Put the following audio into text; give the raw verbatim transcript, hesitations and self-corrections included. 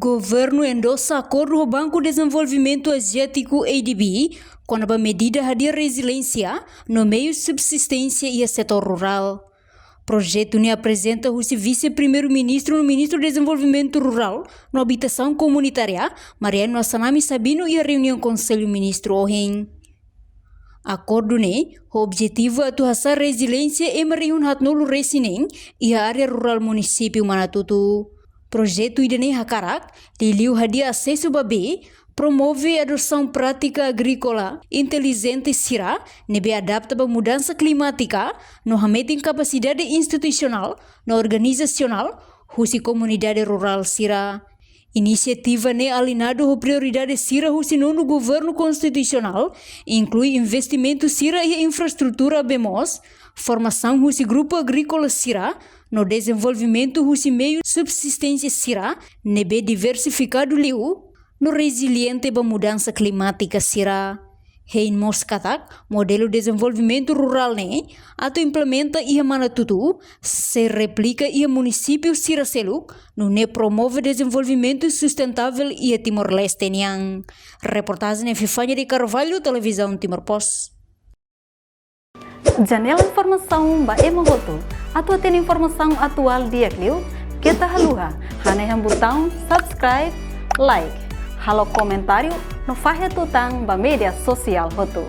Governu endosa akordu ho Banku Dezenvolvimentu Aziátiku, A D B, kona-ba medida hadi'a reziliénsia no meiu subsisténsia iha setór rurál. Projetu ne'e aprezenta husi Vise-Primeiru-Ministru no Ministru Dezenvolvimentu Rurál no Abitasaun Komunitária, Mariano Assanami Sabino, iha reuniaun Konsellu Ministru ohin. Akordu ne'e ho objetivu atu hasa'e reziliénsia ema rihun haatnulu resin neen iha área rurál munisípiu Manatutu. Projetu ida-ne'e hakarak liuliu hadi'a asesu ba bee, promove adosaun prátika agríkola intelijente sira ne'ebé adapta ba mudansa klimátika no hametin kapasidade institusionál no organizasionál husi komunidade rurál sira. Inisiativa ne'e aliñadu ho prioridade sira husi nonu Governu Konstitusionál, inklui investimentu sira iha infraestrutura, bee moos formasaun husi grupu agríkola sira no dezenvolvimentu husi meiu subsisténsia sira ne'ebé diversifikadu liu no reziliente ba mudansa klimátika sira. Hein mós katak modelu dezenvolvimentu rurál ne'e atu implementa iha Manatutu sei replika iha munisípiu sira seluk, nune'e promove dezenvolvimentu sustentável iha Timor-Leste nian. Reportajen Epifania de Carvalho, Televizaun Timor Post. Janela informasaun ba ema hotu. Atu hatene informasaun atuál di'ak liu, keta haluha hanehan butaun subscribe, like, halo komentáriu no fahe tutan ba média sosiál hotu.